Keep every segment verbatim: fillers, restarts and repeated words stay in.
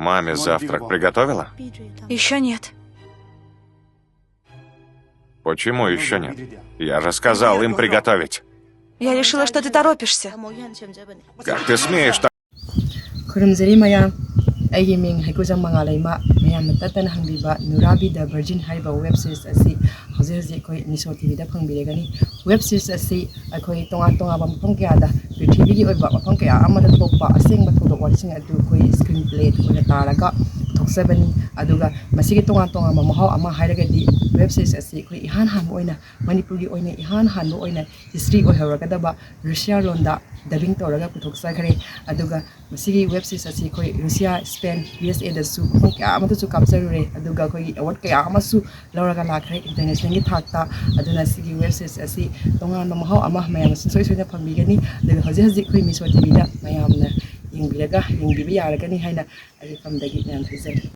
Маме завтрак приготовила? Еще нет. Почему еще нет? Я же сказал им приготовить. Я решила, что ты торопишься. Как ты смеешь так? ꯈꯨꯔꯨꯝꯖꯔꯤ ꯃꯌꯥꯝ꯫ ꯑꯩꯒꯤ ꯃꯤꯡ ꯍꯩꯀꯨꯖꯝ ꯃꯉꯥꯂꯩꯃ꯫ ꯃꯌꯥꯝꯅ ꯇꯠꯇꯅ ꯍꯪꯕꯤꯕ ꯅꯨꯔꯥꯕꯤ ꯗ ꯚꯔꯖꯤꯟ ꯍꯥꯏꯔꯤꯕ ꯋꯦꯕ ꯁꯤꯔꯤꯁ ꯑꯁꯤ ꯍꯧꯖꯤꯛ ꯍꯧꯖꯤꯛ ꯑꯩꯈꯣꯏ ꯃꯤꯁꯣ ꯇꯤꯚꯤꯗ ꯐꯪꯕꯤꯔꯒꯅꯤ꯫ ꯋꯦꯕ ꯁꯤꯔꯤꯁ ꯑꯁꯤ ꯑꯩꯈꯣꯏ ꯇꯣꯉꯥꯟ ꯇꯣꯉꯥꯟꯕ ꯃꯐꯝ ꯀꯌꯥꯗ, ꯄ꯭ꯔꯤꯊꯤꯕꯤꯒꯤ ꯑꯣꯏꯕ ꯃꯐꯝ ꯀꯌꯥ ꯑꯃꯗ ꯊꯣꯛꯄ ꯑꯁꯦꯡꯕ ꯊꯧꯗꯣꯛ ꯋꯥꯔꯤꯁꯤꯡ ꯑꯗꯨ ꯑꯩꯈꯣꯏ ꯁ꯭ꯀ꯭ꯔꯤꯟ ꯄ꯭ꯂꯦ ꯑꯣꯏꯅ ꯇꯥꯔꯒ ꯄꯨꯊꯣꯛꯆꯕꯅꯤ꯫ ꯑꯗꯨꯒ ꯃꯁꯤꯒꯤ ꯇꯣꯉꯥꯟ ꯇꯣꯉꯥꯟꯕ ꯃꯍꯥꯎ ꯑꯃ ꯍꯥꯏꯔꯒꯗꯤ, ꯋꯦꯕ ꯁꯤꯔꯤꯁ ꯑꯁꯤ ꯑꯩꯈꯣꯏ ꯏꯍꯥꯟ ꯍꯥꯟꯕ ꯑꯣꯏꯅ, ꯃꯅꯤꯄꯨꯔꯒꯤ ꯑꯣꯏꯅ ꯏꯍꯥꯟ ꯍꯥꯟꯕ ꯑꯣꯏꯅ ꯍꯤꯁꯇ꯭ꯔꯤ ꯑꯣꯏꯍꯧꯔꯒꯗꯕ ꯔꯨꯁꯤꯌꯥ ꯂꯣꯟꯗ ꯗꯕꯤꯡ ꯇꯧꯔꯒ ꯄꯨꯊꯣꯛꯆꯈ꯭ꯔꯦ꯫ ꯑꯗꯨꯒ ꯃꯁꯤꯒꯤ ꯋꯦꯕ ꯁꯤꯔꯤꯁ ꯑꯁꯤ ꯑꯩꯈꯣꯏ ꯔꯨꯁꯤꯌꯥ, ꯁ꯭ꯄꯦꯟ, ꯌꯨ ꯑꯦꯁ ꯑꯦꯗꯁꯨ ꯃꯐꯝ ꯀꯌꯥ ꯑꯃꯗꯁꯨ ꯀꯥꯞꯆꯔꯨꯔꯦ꯫ ꯑꯗꯨꯒ ꯑꯩꯈꯣꯏꯒꯤ ꯑꯦꯋꯥꯔꯗ ꯀꯌꯥ ꯑꯃꯁꯨ ꯂꯧꯔꯒ ꯂꯥꯛꯈ꯭ꯔꯦ ꯏꯟꯇꯔꯅꯦꯁꯅꯦꯜꯒꯤ ꯊꯥꯛꯇ꯫ ꯑꯗꯨꯅ ꯁꯤꯒꯤ ꯋꯦꯕ ꯁꯤꯔꯤꯁ ꯑꯁꯤ ꯇꯣꯉꯥꯟꯕ ꯃꯍꯥꯎ ꯑꯃ ꯃꯌꯥꯝꯅ ꯁꯨꯡꯁꯣꯏ ꯁꯣꯏꯗꯅ ꯐꯪꯕꯤꯒꯅꯤ꯫ ꯑꯗꯨꯒ ꯍꯧꯖꯤꯛ ꯍꯧꯖꯤꯛ ꯑꯩꯈꯣꯏ ꯃꯤꯁꯣ ꯇꯤꯚꯤꯗ ꯃꯌꯥꯝꯅ ꯌꯦꯡꯕꯤꯔꯒ, ꯌꯦꯡꯕꯤꯕ ꯌꯥꯔꯒꯅꯤ ꯍꯥꯏꯅ ꯑꯩꯒꯤ ꯐꯝꯗꯒꯤ ꯃꯌꯥꯝ ꯍꯥꯏꯖꯔꯤ꯫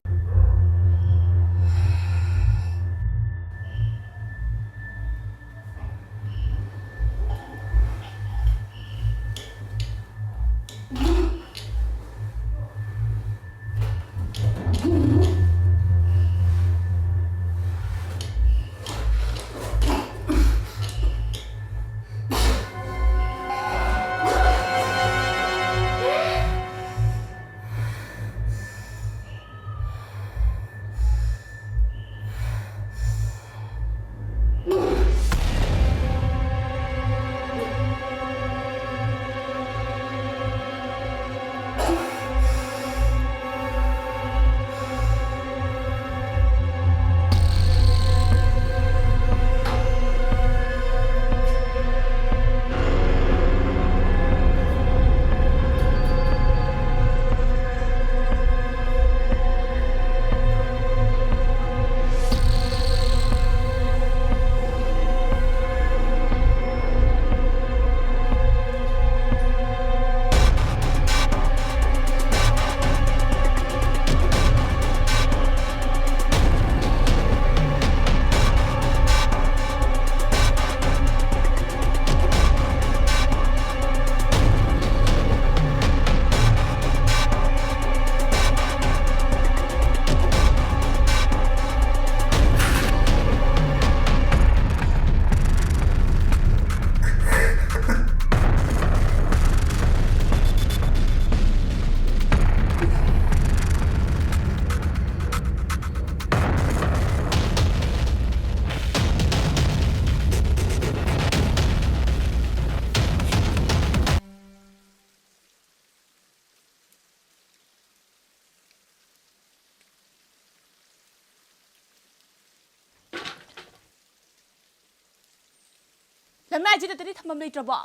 ꯑꯦꯝ ꯑꯥꯏ ꯖꯤ ꯅꯠꯇꯗꯤ ꯊꯝꯐꯝ ꯂꯩꯇ꯭ꯔꯕꯣ?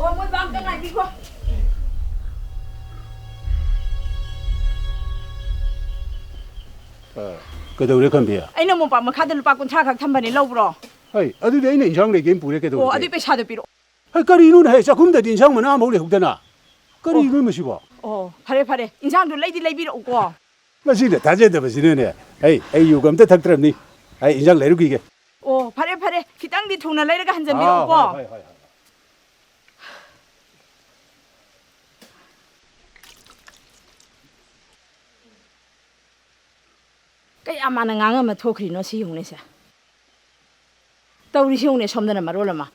ꯑꯣ, ꯃꯣꯏ ꯕꯥ ꯑꯝꯇ ꯉꯥꯏꯕꯤꯈꯣ꯫ ꯑ, ꯀꯩꯗꯧꯔꯦ, ꯈꯝꯕꯤ? ꯑꯩꯅ ꯃꯣꯝꯄꯥꯛ ꯃꯈꯥꯗ ꯂꯨꯄꯥ ꯀꯨꯟꯊ꯭ꯔꯥ ꯈꯛ ꯊꯝꯕꯅꯦ, ꯂꯧꯕ꯭ꯔꯣ? ꯍꯩ, ꯑꯗꯨꯗꯤ ꯑꯩꯅ ꯏꯟꯁꯥꯡ ꯂꯩꯒꯦꯅ ꯄꯨꯔꯦ, ꯑꯣ, ꯀꯩꯗꯧꯔꯒꯦ? ꯑꯗꯨꯏ ꯄꯩꯁꯥꯗꯣ ꯄꯤꯔꯛꯑꯣ꯫ ꯍꯩ, ꯀꯔꯤꯅꯣꯅꯦ? ꯍꯩ, ꯆꯥꯛꯈꯨꯝꯗꯗꯤ ꯏꯟꯁꯥꯡ ꯃꯅꯥ ꯑꯃꯐꯥꯎ ꯂꯩꯍꯧꯗꯅ꯫ ꯀꯔꯤꯅꯣ ꯑꯣ꯫ ꯃꯁꯤꯕꯣ? ꯑꯣ, ꯐꯔꯦ, ꯐꯔꯦ꯫ ꯏꯟꯁꯥꯡꯗꯣ ꯂꯩꯗꯤ ꯂꯩꯕꯤꯔꯛꯎꯀꯣ꯫ ꯃꯁꯤꯅ ꯊꯥꯖꯗꯕꯁꯤꯅꯅꯦ꯫ ꯑꯩ, ꯑꯩ ꯌꯨꯒ ꯑꯝꯇ ꯊꯛꯇ꯭ꯔꯕꯅꯤ꯫ ꯑꯩ ꯏꯟꯖꯥꯡ ꯂꯩꯔꯨꯈꯤꯒꯦ꯫ ꯑꯣ, ꯐꯔꯦ, ꯐꯔꯦ꯫ ꯈꯤꯇꯪꯗꯤ ꯊꯨꯅ ꯂꯩꯔꯒ ꯍꯟꯖꯟꯕꯤꯔꯛꯎꯀꯣ꯫ ꯑꯥ, ꯍꯣꯏ, ꯍꯣꯏ, ꯍꯣꯏ, ꯍꯣꯏ꯫ ꯀꯌꯥ ꯃꯥꯅ ꯉꯥꯡꯉꯝꯃ ꯊꯣꯛꯈ꯭ꯔꯤꯅꯣ ꯁꯤ ꯌꯦꯡꯉꯨꯅꯦ ꯁꯦ꯫ ꯇꯧꯔꯤꯁꯤ ꯌꯦꯡꯉꯨꯅꯦ ꯁꯣꯝꯗꯅ ꯃꯔꯣꯜ ꯑꯃ꯫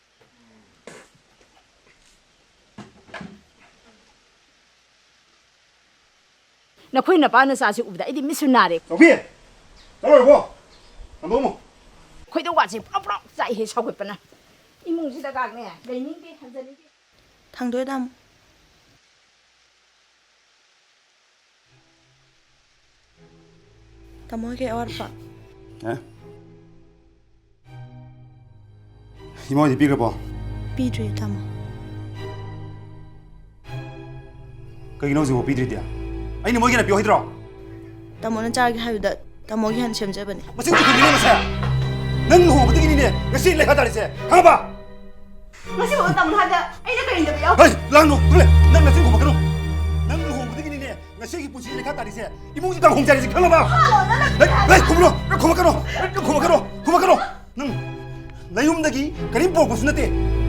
ꯅꯈꯣꯏ ꯅꯄꯥ ꯅꯆꯥꯁꯤ ꯎꯕꯗ ꯑꯩꯗꯤ ꯃꯤꯠꯁꯨ ꯅꯥꯔꯦ꯫ ꯆꯧꯕꯤ! ꯆꯠꯂꯣꯏꯕꯣ! ꯍꯟꯗꯣꯛꯑꯝꯃꯣ꯫ ꯈꯣꯏꯗꯧ ꯋꯥꯁꯤ ꯄ꯭ꯔꯣꯛ ꯄ꯭ꯔꯣꯛ ꯆꯥꯛꯏꯍꯦ ꯁꯥꯎꯒꯠꯄꯅ꯫ ꯏꯃꯨꯡꯁꯤꯗ ꯀꯥꯡꯅꯦ ꯂꯩꯅꯤꯡꯗꯦ, ꯍꯟꯖꯅꯤꯡꯗꯦ꯫ ꯊꯥꯡꯗꯣꯏ ꯇꯥꯃꯣ꯫ ꯇꯥꯃꯣ ꯍꯣꯏꯒꯤ ꯑꯋꯥꯠꯄ꯫ ꯑꯦ? ꯏꯃꯥ ꯍꯣꯏꯗꯤ ꯄꯤꯈ꯭ꯔꯕꯣ? ꯄꯤꯗ꯭ꯔꯤ, ꯇꯥꯃꯣ꯫ ꯀꯩꯒꯤꯅꯣ ꯍꯧꯖꯤꯛꯐꯥꯎ ꯄꯤꯗ꯭ꯔꯤꯗꯤ? ꯑꯩꯅ ꯃꯣꯏꯒꯤ ꯍꯥꯟꯅ ꯄꯤꯌꯨ ꯍꯥꯏꯗ꯭ꯔꯣ? ꯇꯥꯃꯣꯅ ꯆꯥꯒꯦ ꯍꯥꯏꯕꯗ ꯇꯥꯃꯣꯒꯤ ꯍꯥꯟꯅ ꯁꯦꯝꯖꯕꯅꯦ꯫ ꯃꯁꯤ ꯈꯨꯟꯗꯨꯅꯤꯅꯦ ꯃꯁꯦ꯫ ꯅꯪ ꯂꯨꯍꯣꯡꯕꯗꯒꯤꯅꯤꯅꯦ ꯉꯁꯤ ꯂꯩꯈꯥ ꯇꯥꯔꯤꯁꯦ꯫ ꯈꯪꯉꯕ? ꯉꯁꯤꯐꯥꯎ ꯇꯥꯃꯣꯅ ꯍꯥꯏꯕꯗ ꯑꯩꯅ ꯀꯔꯤꯗꯕ ꯌꯥꯎ? ꯍꯩ, ꯂꯥꯡꯅꯨ꯫ ꯇꯨꯃꯤꯟ ꯂꯩ꯫ ꯅꯪ ꯅꯆꯤꯟ ꯈꯨꯝꯃꯛꯀꯅꯨ꯫ ꯅꯪ ꯂꯨꯍꯣꯡꯕꯗꯒꯤꯅꯤꯅꯦ ꯉꯁꯤꯒꯤ ꯄꯨꯟꯁꯤ ꯂꯩꯈꯥ ꯇꯥꯔꯤꯁꯦ꯫ ꯏꯃꯨꯡꯁꯤ ꯀꯥꯡꯍꯣꯡ ꯆꯥꯏꯔꯤꯁꯦ, ꯈꯪꯉꯕ? ꯍꯜꯂꯣ, ꯅꯪ ꯂꯩ, ꯂꯩ, ꯈꯨꯝꯃꯨꯅꯨ꯫ ꯅꯪ ꯈꯨꯝꯃꯛꯀꯅꯨ꯫ ꯅꯪ ꯈꯨꯝꯃꯛꯀꯅꯨ꯫ ꯈꯨꯝꯃꯛꯀꯅꯨ꯫ ꯅꯪ ꯅꯌꯨꯝꯗꯒꯤ ꯀꯔꯤꯝ ꯄꯨꯔꯛꯄꯁꯨ ꯅꯠꯇꯦ꯫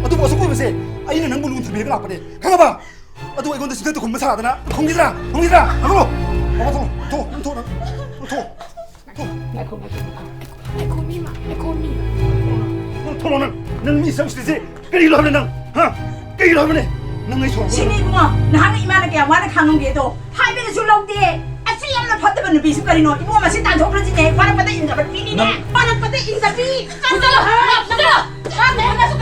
ꯑꯗꯨꯕꯨ ꯑꯁꯨꯛ ꯀꯨꯏꯕꯁꯦ ꯑꯩꯅ ꯅꯪꯕꯨ ꯂꯨꯅ ꯊꯝꯕꯤꯔꯒ ꯂꯥꯛꯄꯅꯦ, ꯈꯪꯉꯕ? ꯑꯗꯨ ꯑꯩꯉꯣꯟꯗ ꯁꯤꯗ ꯈꯨꯝꯕ ꯁꯥꯗꯅ ꯈꯨꯝꯈꯤꯗ꯭ꯔꯥ? ꯈꯨꯝꯈꯤꯗ꯭ꯔꯥ? ꯍꯪꯉꯨ꯫ ꯊꯣꯛꯑꯣ, ꯊꯣꯛꯑꯣ, ꯊꯣꯛꯑꯣ, ꯊꯣꯛꯑꯣ, ꯊꯣꯛꯑꯣ, ꯊꯣꯛꯑꯣ꯫ ꯉꯥꯏꯈꯣ, ꯉꯥꯏꯈꯣ, ꯉꯥꯏꯈꯣ꯫ ꯉꯥꯏꯈꯣ, ꯃꯤ ꯃꯥ-, ꯉꯥꯏꯈꯣ, ꯃꯤ꯫ ꯅꯪ ꯊꯣꯛꯂꯛꯑꯣ, ꯅꯪ꯫ ꯅꯪ ꯃꯤ ꯆꯪꯁꯤꯜꯂꯤꯁꯦ ꯀꯔꯤꯒꯤꯅꯣ ꯍꯥꯏꯕꯅꯦ, ꯅꯪ? ꯍꯥ? ꯀꯔꯤꯒꯤꯅꯣ ꯍꯥꯏꯕꯅꯦ? ꯅꯪ ꯑꯩ ꯁꯥꯎꯔꯛꯀꯅꯤ꯫ ꯁꯤꯅꯤ ꯏꯕꯨꯡꯉꯣ, ꯅꯍꯥꯛꯅ ꯏꯃꯥꯅ ꯀꯌꯥꯝ ꯋꯥꯅ ꯈꯥꯡꯉꯝꯒꯦꯗꯣ ꯍꯥꯏꯕꯗꯁꯨ ꯂꯧꯗꯦ꯫ ꯑꯁꯤ ꯌꯥꯝꯅ ꯐꯠꯇꯕ ꯅꯨꯄꯤꯁꯨ ꯀꯔꯤꯅꯣ? ꯏꯕꯨꯡꯉꯣ, ꯃꯁꯤ ꯇꯥꯟꯊꯣꯛꯈ꯭ꯔꯁꯤꯅꯦ꯫ ꯋꯥꯔꯛꯄꯗ ꯏꯟꯗꯕ ꯅꯨꯄꯤꯅꯤꯅꯦ꯫ ꯅꯪ ꯋꯥꯔꯛꯄꯗ ꯏꯟꯗꯕꯤ꯫ ꯐꯨꯗꯠꯂꯣ, ꯐꯨꯗꯠꯂꯣ꯫ ꯅꯪ ꯅꯪꯅꯁꯨ